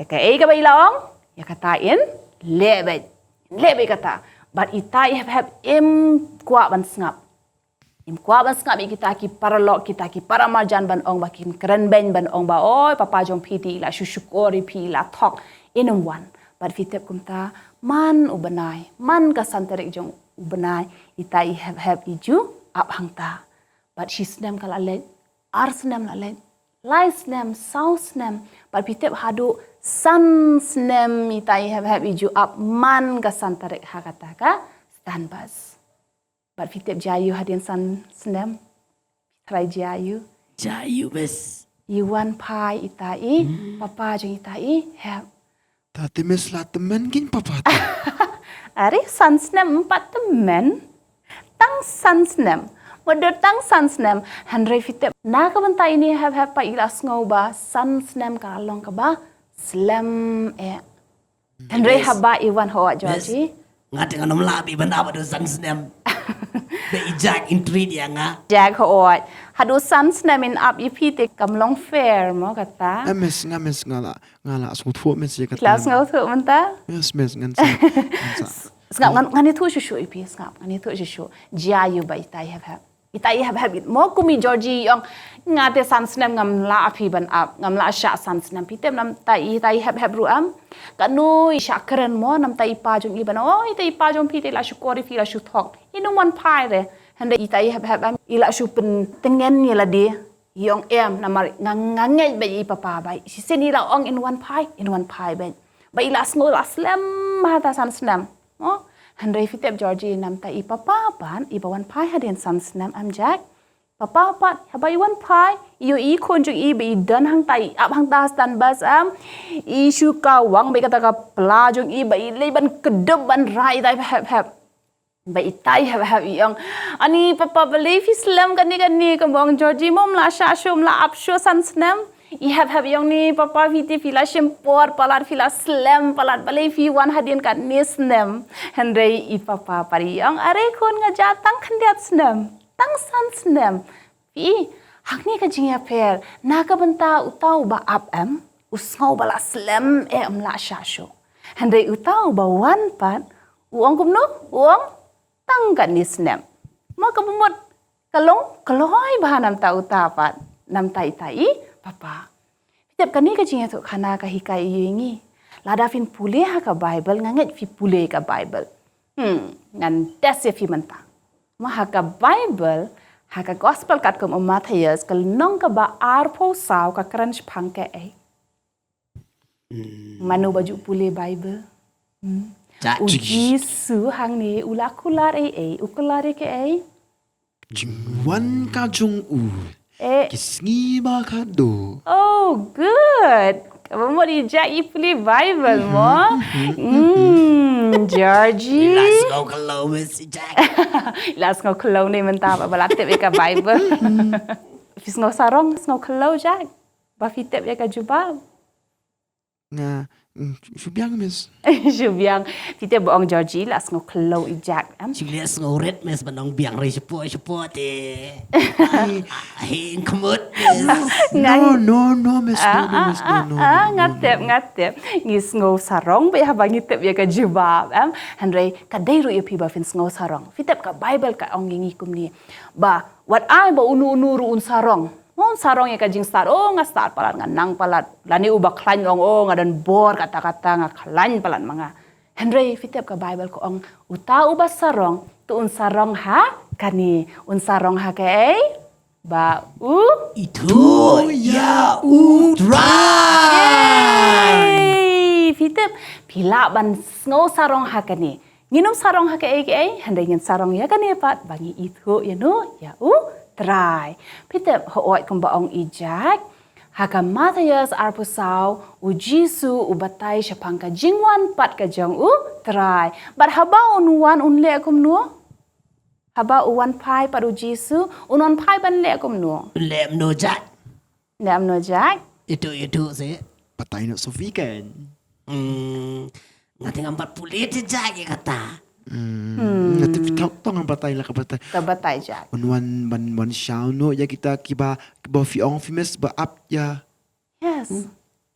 kaei kaba i la ong, ïa kata in leh beit. Leh beit kata. Bad ita i Hep Hep im kwah ban sngap. Im kwah ban sngap ïa kita ki paralok, kita ki para marjan ban ong ba kin kren beiñ, ban ong ba, oi, papa jong phi te i la shu shukor ïa phi, i la thok, in ym wan. Bad phi tip kumta, man u bnai, man ka san tarik jong u bnai, ita i Hep Hep i ju ap hangta. Bad shi snem ka la leit, ar snem la leit, lai snem, saw snem. Bad phi tip haduh san snem ita i Hep Hep i ju ap man ka san tarik ha kata ka stand bus. Bad phi tip jia aiu hadien san snem? Tharai jia aiu? Jia aiu bes? I wan phai ita i papa jong ita i Hep. Ta te mei, la tymmen kein papa te. Are, san snem ym pat tymmen. Tang san snem. Mutdur tang san snem. Hynrei phi tip, na ka bynta ine i Hep Hep pat i la sngew ba san snem ka la long kaba slem eh. Hynrei haba i wan, hooid, Georgie. Nga te ngan ym lah beit ban ap haduh san snem. Ba i Jack in treat ïa nga. Jack, hooid. Haduh san snem in ap ïa phi te kam long fair mo kata. Eh, miss, nga, miss, nga la, nga la sngewthuh, miss, ïa kata. La sngewthuh mynta? Yes, miss, ngan sa, ngan sa. Sngap, ngan, ngan ïathuh shuh shuh ïa phi, sngap, ngan ïathuh shuh shuh. Jia aiu ba ita i Hep Hep? Ita i hep hep mo kum i Georgie i ong, nga te san snem ngam lah phi ban ap, ngam lah shah san snem. Phi tip namta i, ita i hep hep ruh em. Kano i shah kren mo, namta i pa jong i ban, oh, ita i pa jong phi te la shu kor ïa phi, la shu thok. I num wan phai re. Hynrei ita i hep hep em, i la shu pyntngen ïa lade. I ong em, namar nga, nga ngeit bad i papa bad. Shisien i la ong in wan phai, in wan phai bad. Ba i la sngew la slem ha ta san snem. Mo? Hynrei phi tip Georgie, namta i papa pat, i ba wan phai hadien san snem em Jack. Papa pat, haba i wan phai, i ïoh i khun jong i ba i don hangta, i ap hangta ha stand bus em. I shu kawang bad kata ka pla jong i ba i leit ban kdup ban rai ita i hep hep. Ba ita i hep hep i ong, ani papa, balei phi slem kane kane? Kumba ong Georgie, mo ym lah shah shuh, ym lah ap shuh san snem? I hep hep i ong, ni papa, phi te phi la shim por palat, phi la slem palat, balei phi wan hadien katne snem? Hynrei i papa pat i ong, are khun, nga jah tang khyndiat snem. Tang san snem. Phi, hangne ka jingïapher, na ka bynta uta uba ap em, u sngew ba la slem eh, ym lah shah shuh. Hynrei uta uba wan pat, u ong kumno? U ong tang katne snem. Mo, kaba mut ka long kloi bha namta uta pat, namta ita i papa. Phi tip kane ka jingïathuhkhana ka hikai ïa ngi. Lada phin pule ha ka Bible, nga ngeit phi pule ka Bible. Hmm, ngan test ïa phi mynta. Mo, ha ka Bible, ha ka Gospel katkum u Mathaios, ka lynnong kaba arphew saw, ka kren shaphang kaei? Mano ba ju pule Bible? Hmm. Jah. U Jisu hangne u la kular ei ei, u kular ïa kaei? Jingwan ka jong u. Eh. Ki sngi ba khadduh. Oh, good. Kaba mut i Jack i pule Bible mo. Hmm, Georgie. I la sngew khlaw, Miss Jack. I la sngew khlaw ne mynta ba, ba la tip ïa ka Bible. Phi sngew sarong, sngew khlaw Jack, ba phi tip ïa ka jubab? Nga, mm, shu biang, Miss. Shu biang. Phi tip ba ong Georgie la sngew khlaw i Jack em? Shu la sngew rit, Miss, ban ong biang re shapoh shapoh te. Ai, ai, khmut, Miss. No, no, no, Miss, no, no, Miss, no, no, no, no, no. Nga tip, nga tip. Ngi sngew sarong bha haba ngi tip ïa ka jubab em. Hynrei ka dei ruh ïa phi ba phin sngew sarong. Phi tip ka Bible ka ong ïa ngi kumne. Ba wat ai ba uno uno ruh un sarong. Mo, un sarong ïa ka jingstad, oh, nga stad palat, nga nang palat. Lane uba khlaiñ u ong, oh, nga don bor kata kata, nga khlaiñ palat ma nga. Hynrei phi tip ka Bible ka ong, uta uba sarong, to un sarong ha kane, un sarong ha kaei? Ba u ithuh ïa u Trai. Yay! Phi tip, phi lah ban sngew sarong ha kane. Ngin ym sarong ha kaei kaei, hynrei ngin sarong ïa kane pat, ba ngi ithuh ïa no, ïa u Trai. Phi tip, hooid kumba ong i Jack, ha ka Mathaios arphew saw, u Jisu u batai shaphang ka jingwan pat ka jong u Trai. Bad haba un wan un leh kumno? Haba u wan phai pat u Jisu, un wan phai ban leh kumno? Leh kumno Jack? Leh kumno Jack? Ithuh, ithuh seh. Batai noh Sophie kan. Hmm, nga te ngam pat pule te Jack ïa kata. Hmm. Nga te phi thaw tong ngam batai la ka batai. To batai Jack. Un wan ban wan shaw noh ïa kita kiba, kiba phi ong phi, Miss, ba ap ïa. Yes. Hmm.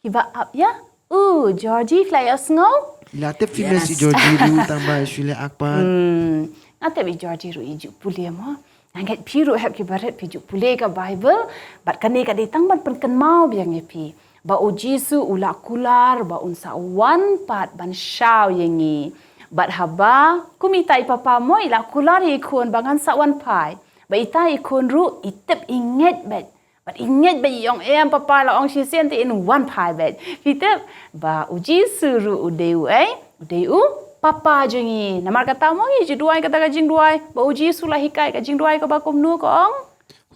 Kiba ap ïa u Georgie, phi la ïohsngew? La tip phi, Miss, i Georgie ruh tang ba shu leh ak pat. Hmm. Nga tip i Georgie ruh i ju pule mo. Nga ngeit phi ruh hep kiba rit phi ju pule ka Bible, bad kane ka dei tang ban pynkynmaw biang ïa phi ba u Jisu u la kular ba un sa wan pat ban shaw ïa ngi. Bad haba kum ita i papa mo i la kular ïa i khun ba ngan sa wan phai, ba ita i khun ruh i tip, i ngeit bad, bad i ngeit bad i ong, em papa, la ong shisien te in wan phai bad. Phi tip ba u Jisu ruh u dei u ei? U dei u Papa jong ngi. Namar kata mo ngi ju duwai kata ka jingduwai ba u Jisu la hikai, ka jingduwai kaba kumno ka ong?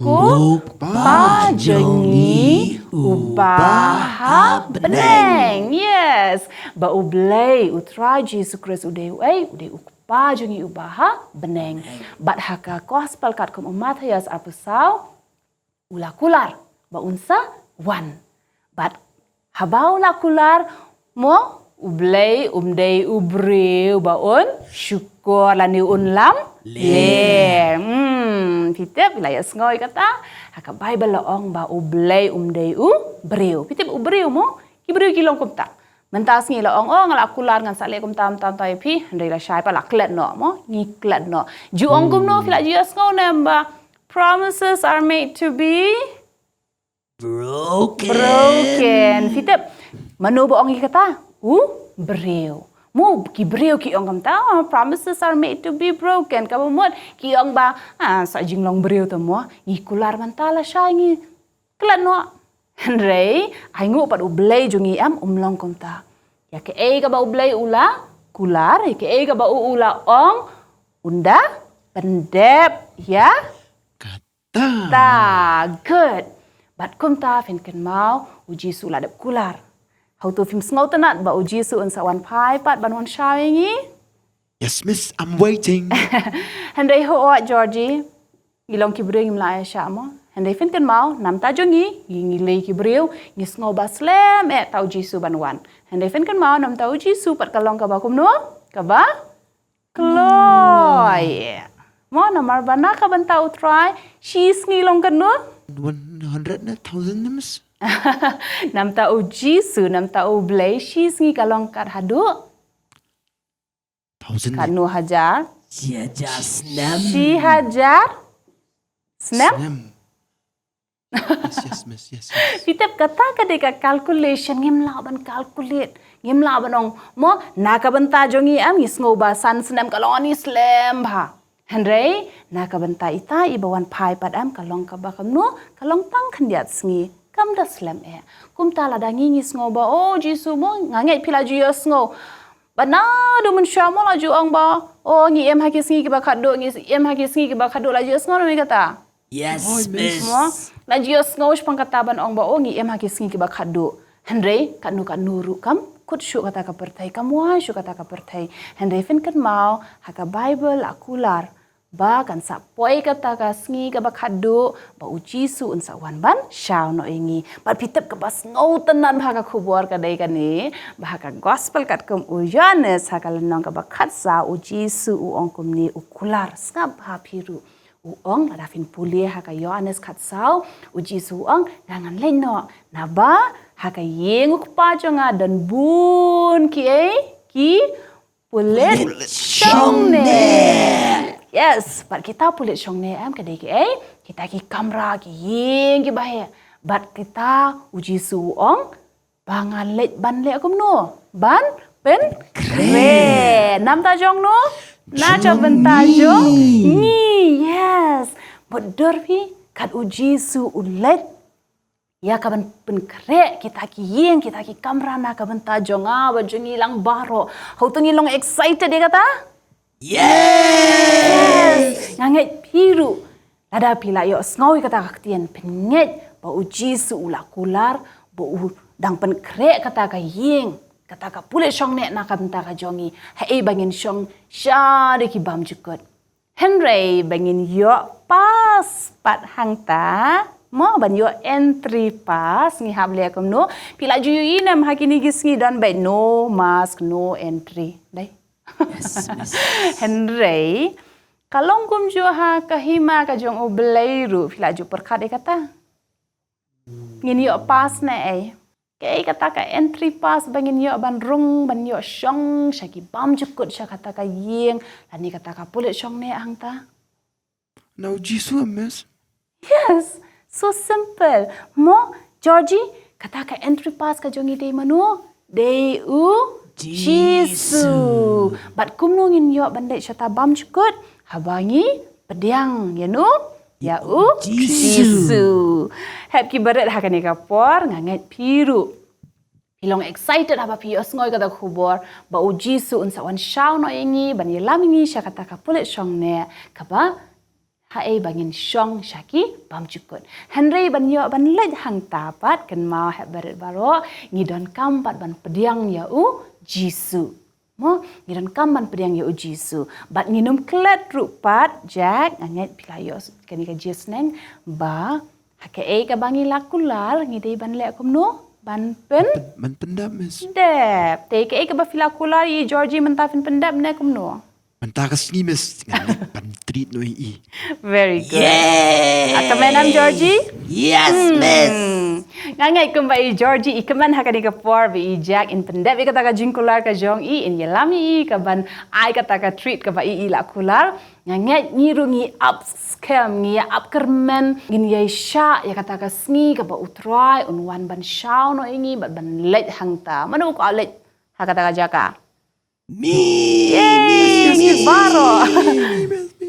Ko Pa jong ngi uba ha bneng. Yes. Ba U Blei U Trai Jisu Khrist u dei u ei? U dei u Kpa jong ngi uba ha bneng. Bad ha ka Gospel katkum u Mathaios arphew saw, u la kular ba un sa wan. Bad haba u la kular mo, U Blei um dei u briew ba un shukor lane un lamler. Hmm, phi tip, phi la ïohsngew ïa kata? Ha ka Bible la ong ba U Blei um dei u briew. Phi tip u briew mo? Ki briew ki long kumta. Mynta sngi la ong, oh, nga la kular ngan sa leh kumta kumta kumta ïa phi, hynrei lashai pat la klet noh mo, ngi klet noh. Ju ong kumno, phi la ju ïohsngew ne em ba Promises are made to be broken. Phi tip, mano ba ong ïa kata? U briew. Mo ki briew ki ong kumta, "Oh, promises are made to be broken." Kaba mut ki ong ba, ah, sa jinglong briew te mo, ngi kular mynta lashai ngi klet noh. Hynrei ai nguh pat U Blei jong ngi em, um long kumta. Ïa kaei kaba U Blei u la kular, ïa kaei kaba u u la ong, un da pyndep ïa kata. Good. Bad kumta phin kynmaw, U Jisu la dep kular. Hato phim sngewtynnat ba U Jisu un sa wan phai pat ban wan shaw ïa ngi? Yes, miss, I'm waiting. Hynrei ho, Georgie, ngi long ki briew ngim lah ïa shah mo. Hynrei phin kynmaw, namta jong ngi, ngi, ngi lei ki briew, ngi sngew ba slem eh ta U Jisu ban wan. Hynrei phin kynmaw, namta U Jisu pat ka long kaba kumno? Kaba kloi. Mo, namar ba na ka bynta U Trai, shi sngi long katno? One hundred ne thousand ne, miss? Namta U Jisu, namta U Blei, shi sngi ka long kat haduh? Thousand. Katno hajar? Shi hajar snem. Shi hajar snem? Snem. Yes, yes, miss, yes, yes. Phi tip, kata ka dei ka calculation, ngim lah ban calculate. Ngim lah ban ong, mo, na ka bynta jong ngi em, ngi sngew ba san snem ka long ani slem bha. Hynrei na ka bynta ita i ba wan phai pat em, ka long kaba kumno? Ka long tang khyndiat sngi. Kam da slem eh. Kumta lada ngi, ngi sngew ba, oh Jisu mo, nga ngeit phi la ju ïohsngew. Ba naduh mynshuwa mo la ju ong ba, oh, ngi im ha ki sngi kiba khatduh, ngi im ha ki sngi kiba khatduh, la ju ïohsngew ne em kata? Yes, miss. Mo, la ju ïohsngew shaphang kata ban ong ba, oh, ngi im ha ki sngi kiba khatduh. Hynrei katno katno ruh kam kut shuh kata ka pyrthei, kam wai shuh kata ka pyrthei. Hynrei phin kynmaw, ha ka Baibl la kular ba kan sa poi kata ka sngi kaba khatduh ba U Jisu un sa wan ban shaw noh ïa ngi. Bad phi tip, kaba sngewtynnat bha ka khubor ka dei kane, ba ha ka Gospel katkum u Ïoannis, ha ka lynnong kaba khatsaw, U Jisu u ong kumne, u kular, sngap bha phi ruh. U ong, lada phin pule ha ka Ïoannis khatsaw, U Jisu u ong, nga ngan leit noh, naba ha ka ïing U Kpa jong nga don bun kiei, ki pulit shongneh. Yes, bad kita pulit shongneh em ka dei kiei? Kita ki kamra, ki ïing kiba heh. Bad kita, U Jisu u ong ba ngan leit ban leh kumno? Ban pynkhreh. Namta jong no? Na ka bynta jong ngi. Yes. Mutdur phi, kat U Jisu u leit ïa ka ban pynkhreh kita ki ïing, kita ki kamra na ka bynta jong nga bad jong ngi lang baroh. Hato ngi long excited ïa kata? Yes! Nga ngeit phi ruh, lada phi la ïohsngew ïa kata ka ktien, phin ngeit ba U Jisu u la kular ba u dang pynkhreh kata ka ïing, kata ka pulit shongneh na ka bynta ka jong ngi. Haei ba ngin shong sha da ki bymjukut. Hynrei ba ngin ïoh pass pat hangta, mo, ban ïoh entry pass, ngi hap leh kumno? Phi la ju ïohi ne em, ha kine ki sngi don beit no mask, no entry. Dei? Yes, miss. Hynrei ka long kumjuh ha ka hima ka jong U Blei ruh, phi la ju pyrkhat ïa kata? Ngin ïoh pass ne ei? Kaei kata ka entry pass ba ngin ïoh ban rung, ban ïoh shong sha ki bymjukut, sha kata ka ïing, lane kata ka pulit shongneh hangta? Na U Jisu, miss. Yes, so simple. Mo, Georgie, kata ka entry pass ka jong ngi dei mano? Dei U Jisu. Jisu. Bad kumno ngin ïoh ban leit shata bymjukut? Haba ngi pdiang ïa no? Ïa U Jisu. Jisu. Hep ki barit, ha kane ka por nga ngeit phi ruh phi long excited haba phi ïohsngew kata ka khubor ba U Jisu un sa wan shaw noh ïa ngi, ban ïalam ïa ngi sha kata ka pulit shongneh, kaba haei ba ngin shong sha ki bymjukut. Hynrei ban ïoh ban leit hangta pat, kynmaw hep barit baroh, ngi donkam pat ban pdiang ïa U Jisu. Mo, ngi donkam ban pdiang ïa U Jisu. Bad ngin ym klet ruh pat, Jack, nga ngeit phi la ïoh kane ka jingsneng ba ha kaei kaba ngi la kular, ngi dei ban leh kumno? Ban pyn? Ban pyn-, ban pyndep, miss. Dep. Te kaei kaba phi la kular ïa i Georgie mynta, phin pyndep ne kumno? Mynta ka sngi, miss, ngan leit ban treat noh ïa i. Very good. Yay! Ah, kmen em, Georgie? Yes, miss. Hmm. Nga ngeit kumba i Georgie i kmen ha kane ka por ba i Jack in pyndep ïa kata ka jingkular ka jong i, in ïalam ïa i ka ban ai kata ka treat kaba i i la kular. Nga ngeit ngi ruh ngi ap skhem, ngi ïa ap kyrmen, ngin ïai shah ïa kata ka sngi kaba U Trai un wan ban shaw noh ïa ngi bad ban leit hangta. Mano u kwah leit ha kata ka jaka? Me. Yay, ngi baroh.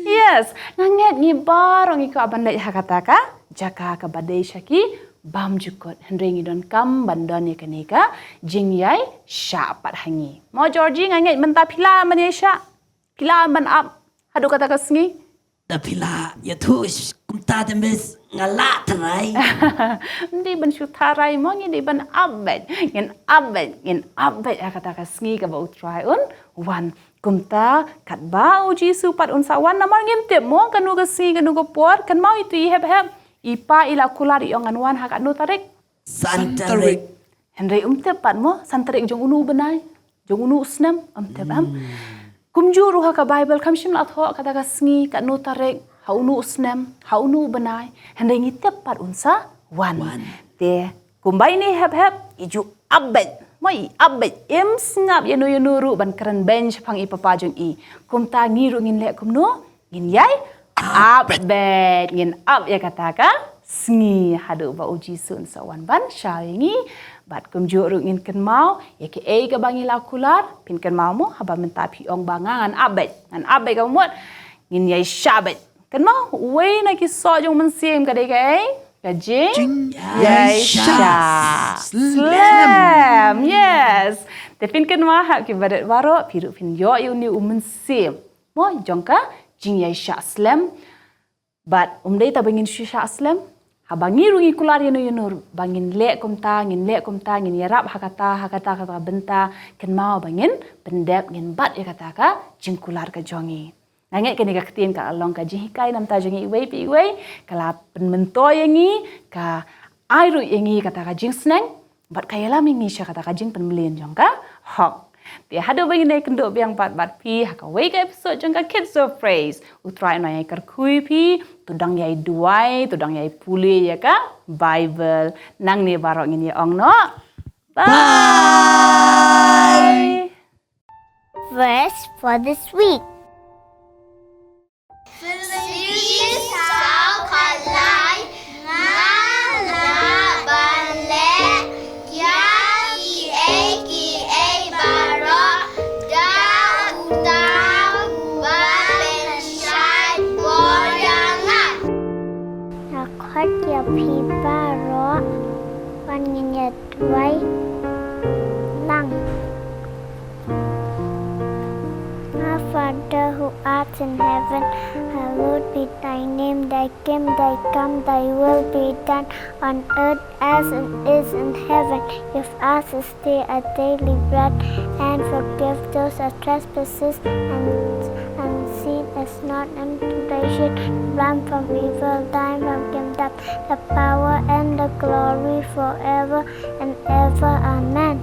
Yes, nga ngeit ngi baroh ngi kwah ban leit ha kata ka jaka kaba dei sha ki bymjukut, hynrei ngi donkam ban don ïa kane ka jingïai shah pat ha ngi. Mo Georgie, nga ngeit mynta phi lah ban ïai shah, phi lah ban ap haduh kata ka sngi. Da phi lah ïathuh kumta te miss, nga lah tharai. Ym dei ban shu tharai mo, ngi dei ban ap beit, ngin ap beit, ngin ap beit ha kata ka sngi kaba U Trai un wan. Kumta katba U Jisu pat un sa wan, namar ngim tip mo kano ka sngi, kano ka por. Kynmaw ïa i hep hep, i pa i la kular i ong ngan wan ha katno tarik? San tarik. Hynrei um tip pat mo san tarik jong uno u bnai, jong uno u snem, um tip em. Kumjuh ruh ha ka Bible kam shym la thoh kata ka sngi, katno tarik, ha uno u snem, ha uno u bnai. Hynrei ngi tip pat un sa wan. Te kumba ine hep hep, i ju ap beit, mo, i ap beit, im sngap ïano ïano ruh ban kren beiñ shaphang i papa jong i. Kumta ngi ruh ngin leh kumno? Ngin ïai ap beit, ngin ap ïa kata ka sngi haduh ba U Jisu un sa wan ban shaw ïa ngi. Bad kumjuh ruh ngin kynmaw ïa kaei kaba ngi la kular. Phin kynmaw mo, haba mynta phi ong ba nga ngan ap beit, ngan ap beit ka mut ngin ïai shah beit. Kynmaw, uwei na ki soh jong u mynsiem ka dei kaei? Ka jing ïai shah slem. Yes. Te phin kynmaw ha ki barit baroh, phi ruh phin ïoh ïa une u mynsiem, mo, jong ka jingïai shah slem. Bad um dei tang ba ngin shu shah slem, haba ngi ruh ngi kular ïano ïano ruh ba ngin leh kumta, ngin leh kumta, ngin ïarap ha kata, ha kata, kata bynta, kynmaw ba ngin pyndep, ngin bat ïa kata ka jingkular ka jong ngi. Nga ngeit kane ka ktien ka long ka jinghikai namar jong ngi iwei pa iwei, ka la pynmyntoi ïa ngi, ka ai ruh ïa ngi kata ka jingsneng, bad ka ïalam ïa ngi sha kata ka jingpynmlien jong ka hok. Te haduh ba ngin ïakynduh biang pat bad phi ha kawei ka episode jong ka Kids of Praise, U Trai un ïai kyrkhu ïa phi, to dang ïai duwai, to dang ïai pule ïa ka Bible. Nangne baroh ngin ïa ong noh. Bye. Verse for this week. Philippi saw khatlai, nga lah ban leh ïa kiei kiei baroh da uta uba pynshait bor ïa nga. Nga khot ïa phi baroh ban ngin ïa duwai lang. Our Father who art in heaven, hallowed be thy name, thy kingdom come, thy will be done on earth as it is in heaven. Give us this day our daily bread, and forgive those our trespasses, and, and lead us not into temptation, but from evil. Thine, O Lord, the kingdom, the power, and the glory forever and ever. Amen.